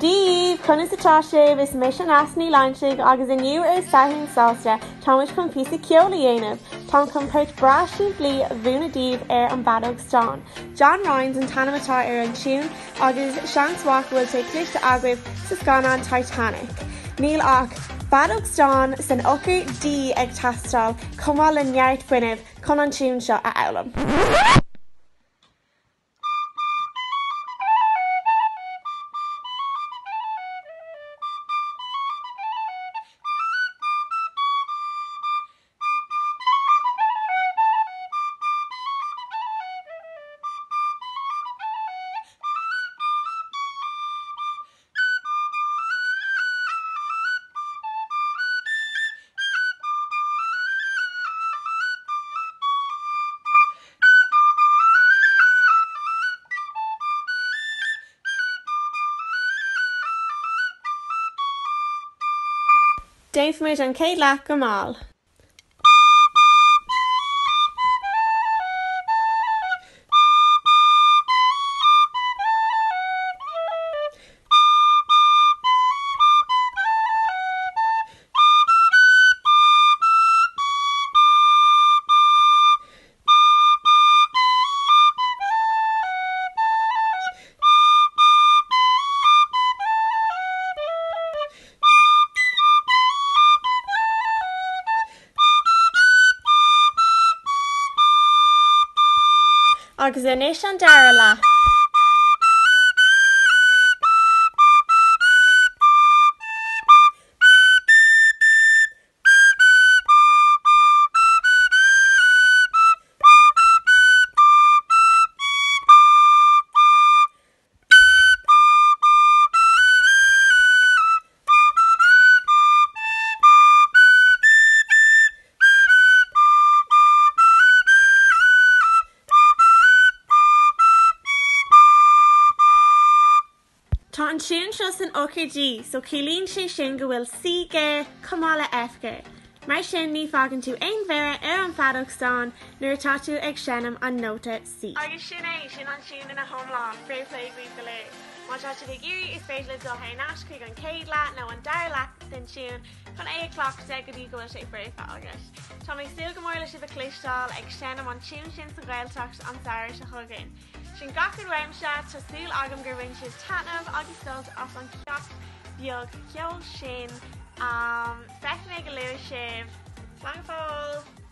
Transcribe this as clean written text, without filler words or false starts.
Dia daoibh, conas atá sibh? Is mise Neasa Ní Loingsigh agus inniu ar Satharn Sásta táimid chun píosa ceoil a dhéanamh. Táim chun port breá simplí a mhúineadh daoibh ar an bhfeadóg stáin. John Ryan's an t-ainm atá ar an tiún agus seans mhaith go bhfuil sé cloiste agaibh sa scannán Titanic. Níl ach feadóg stáin san eochair D ag teastáil chomh maith le neart fuinnimh chun an tiún seo a fhoghlaim. Déanfaimid an chéad leath go mall. Agus anois an dara leath. Tá an tiún seo san eochair D, so ciallaíonn sé sin go bhfuil C géar chomh maith le F géar. Mar sin ní fágann tú aon mhéara ar an bhfeadóg stáin nuair atá tú ag seinm an nóta C. Agus sin é, sin an tiún ina hiomlán, fair play daoibh go léir. Má tá sibh ag iarraidh is féidir libh dul thar n-ais chuig an chéad leath nó an dara leath den tiún chun é a chleachtadh go dtí go bhfuil sé foirfe agat. Tá mé ag súil go mór le sibh a chloisteáil ag seinm an tiún sin sa Ghaeltacht an samhradh seo chugainn. Sin gach rud uaimse, tá súil agam gur bhain sibh taitneamh agus sult as an cheacht beag ceoil sin. Feicfidh mé go luath sibh. Slán go fóill!